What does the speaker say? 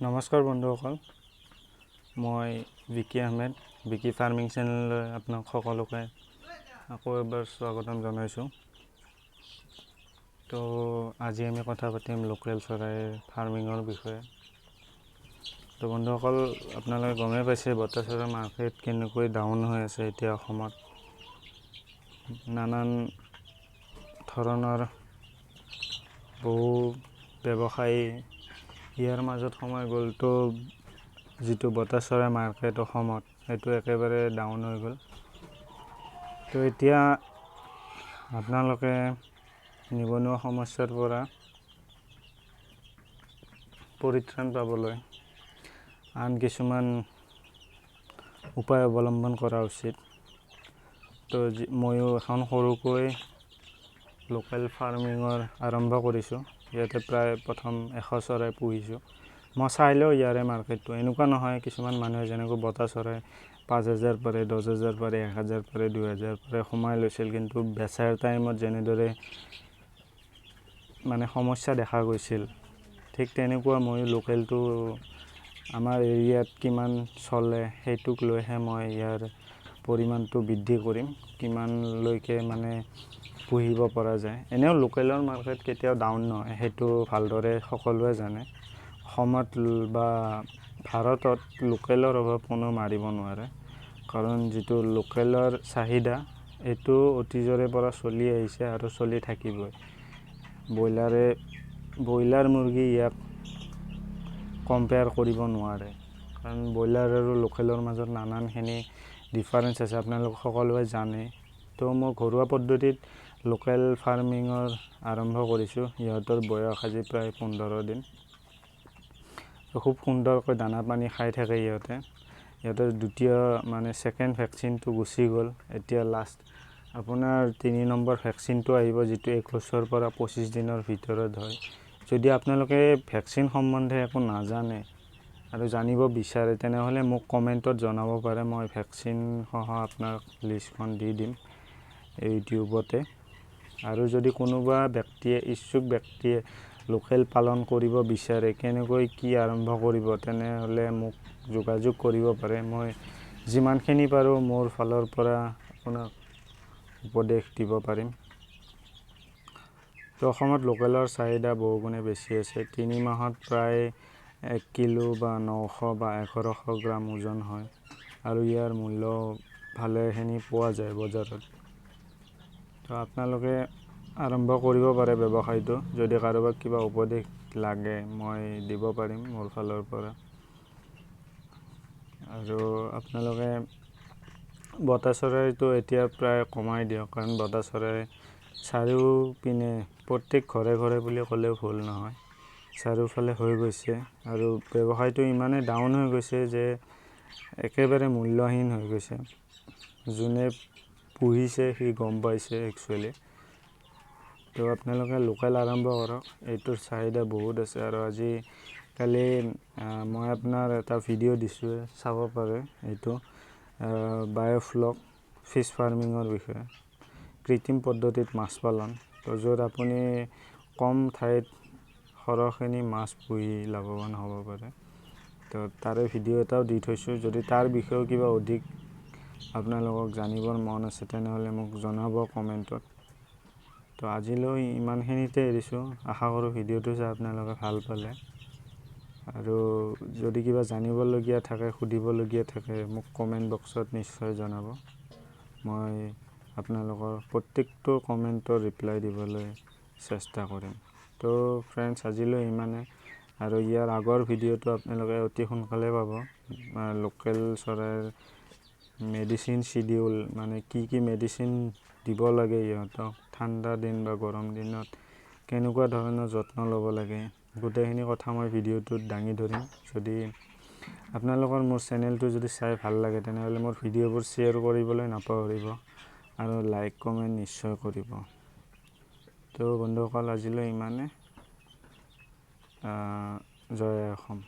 নমস্কাৰ বন্ধুসকল, মই বিকি আহমেদ, বিকি ফাৰ্মিং চেনেললৈ আপোনাক সকলোকে আকৌ এবাৰ স্বাগতম জনাইছোঁ। তো আজি আমি কথা পাতিম লোকেল চৰাইৰ ফাৰ্মিঙৰ বিষয়ে। তো বন্ধুসকল, আপোনালোকে গমেই পাইছে বতা চৰাইৰ মাৰ্কেট কেনেকৈ ডাউন হৈ আছে এতিয়া অসমত। নানান ধৰণৰ বহু ব্যৱসায়ী ইয়াৰ মাজত সোমাই গ'ল। তো যিটো বতা চৰাই মাৰ্কেট অসমত, সেইটো একেবাৰে ডাউন হৈ গ'ল। তো এতিয়া আপোনালোকে নিবনুৱা সমস্যাৰ পৰা পৰিত্ৰাণ পাবলৈ আন কিছুমান উপায় অৱলম্বন কৰা উচিত। তো ময়ো এখন সৰুকৈ লোকেল ফাৰ্মিঙৰ আৰম্ভ কৰিছোঁ। ইয়াতে প্ৰায় প্ৰথম 100 চৰাই পুহিছোঁ। মই চাই লওঁ ইয়াৰে মাৰ্কেটটো। এনেকুৱা নহয়, কিছুমান মানুহে যেনেকৈ বতা চৰাই 5000 পাৰে, 10,000 পাৰে, 1000 পাৰে, 2000 পাৰে সোমাই লৈছিল, কিন্তু বেচাৰ টাইমত যেনেদৰে মানে সমস্যা দেখা গৈছিল, ঠিক তেনেকুৱা ময়ো লোকেলটো আমাৰ এৰিয়াত কিমান চলে সেইটোক লৈহে মই ইয়াৰ পৰিমাণটো বৃদ্ধি কৰিম, কিমানলৈকে মানে পুহিব পৰা যায়। এনেও লোকেলৰ মাৰ্কেট কেতিয়াও ডাউন নহয়, সেইটো ভালদৰে সকলোৱে জানে। অসমত বা ভাৰতত লোকেলৰ অভাৱ কোনেও মাৰিব নোৱাৰে, কাৰণ যিটো লোকেলৰ চাহিদা এইটো অতীজৰে পৰা চলি আহিছে আৰু চলি থাকিবই। ব্ৰইলাৰ মুৰ্গী ইয়াক কম্পেয়াৰ কৰিব নোৱাৰে, কাৰণ ব্ৰইলাৰ আৰু লোকেলৰ মাজত নানানখিনি ডিফাৰেঞ্চ আছে, আপোনালোক সকলোৱে জানে। তো মই ঘৰুৱা পদ্ধতিত লোকেল ফাৰ্মিঙৰ আৰম্ভ কৰিছোঁ। ইহঁতৰ বয়স আজি প্ৰায় 15 দিন। খুব সুন্দৰকৈ দানা পানী খাই থাকে ইহঁতে। ইহঁতৰ দ্বিতীয় মানে ছেকেণ্ড ভেকচিনটো গুচি গ'ল। এতিয়া লাষ্ট আপোনাৰ 3 নম্বৰ ভেকচিনটো আহিব, যিটো 21ৰ পৰা 25 দিনৰ ভিতৰত হয়। যদি আপোনালোকে ভেকচিন সম্বন্ধে একো নাজানে আৰু জানিব বিচাৰে, তেনেহ'লে মোক কমেণ্টত জনাব পাৰে। মই ভেকচিনসহ আপোনাক লিষ্টখন দি দিম ইউটিউবতে। আৰু যদি কোনোবা ব্যক্তিয়ে, ইচ্ছুক ব্যক্তিয়ে লোকেল পালন কৰিব বিচাৰে, কেনেকৈ কি আৰম্ভ কৰিব, তেনেহ'লে মোক যোগাযোগ কৰিব পাৰে। মই যিমানখিনি পাৰোঁ মোৰ ফালৰ পৰা আপোনাক উপদেশ দিব পাৰিম। তো অসমত লোকেলৰ চাহিদা বহুগুণে বেছি আছে। 3 মাহত প্ৰায় 1 কিলো বা 900 বা 1100 গ্ৰাম ওজন হয় আৰু ইয়াৰ মূল্য ভালেখিনি পোৱা যায় বজাৰত। তো আপোনালোকে আৰম্ভ কৰিব পাৰে ব্যৱসায়টো। যদি কাৰোবাক কিবা উপদেশ লাগে, মই দিব পাৰিম মোৰ ফালৰ পৰা। আৰু আপোনালোকে বতা চৰাইটো এতিয়া প্ৰায় কমাই দিয়ক, কাৰণ বতা চৰাই চাৰিওপিনে প্ৰত্যেক ঘৰে ঘৰে বুলি ক'লেও ভুল নহয়, চাৰিওফালে হৈ গৈছে। আৰু ব্যৱসায়টো ইমানেই ডাউন হৈ গৈছে যে একেবাৰে মূল্যহীন হৈ গৈছে। যোনে পুহিছে সি গম পাইছে একচুৱেলি। তো আপোনালোকে লোকেল আৰম্ভ কৰক, এইটোৰ চাহিদা বহুত আছে। আৰু আজিকালি মই আপোনাৰ এটা ভিডিঅ' দিছোঁ, চাব পাৰে, এইটো বায়'ফ্লক ফিছ ফাৰ্মিঙৰ বিষয়ে, কৃত্ৰিম পদ্ধতিত মাছ পালন। তো য'ত আপুনি কম ঠাইত সৰহখিনি মাছ পুহি লাভৱান হ'ব পাৰে। তো তাৰে ভিডিঅ' এটাও দি থৈছোঁ। যদি তাৰ বিষয়েও কিবা অধিক আপোনালোকক জানিবৰ মন আছে, তেনেহ'লে মোক জনাব কমেণ্টত। তো আজিলৈ ইমানখিনিতে এৰিছোঁ। আশা কৰোঁ ভিডিঅ'টো চাই আপোনালোকে ভাল পালে। আৰু যদি কিবা জানিবলগীয়া থাকে, সুধিবলগীয়া থাকে, মোক কমেণ্ট বক্সত নিশ্চয় জনাব। মই আপোনালোকৰ প্ৰত্যেকটো কমেণ্টৰ ৰিপ্লাই দিবলৈ চেষ্টা কৰিম। তো ফ্ৰেণ্ডছ, আজিলৈ ইমানে। আৰু ইয়াৰ আগৰ ভিডিঅ'টো আপোনালোকে অতি সোনকালে পাব। লোকেল চৰাইৰ মেডিচিন চিডিউল, মানে কি কি মেডিচিন দিব লাগে ইহঁতক, ঠাণ্ডা দিন বা গৰম দিনত কেনেকুৱা ধৰণৰ যত্ন ল'ব লাগে, গোটেইখিনি কথা মই ভিডিঅ'টোত দাঙি ধৰিম। যদি আপোনালোকৰ মোৰ চেনেলটো যদি চাই ভাল লাগে, তেনেহ'লে মোৰ ভিডিঅ'বোৰ শ্বেয়াৰ কৰিবলৈ নাপাহৰিব আৰু লাইক কমেণ্ট নিশ্চয় কৰিব। তো বন্ধুসকল, আজিলৈ ইমানে। জয় অসম।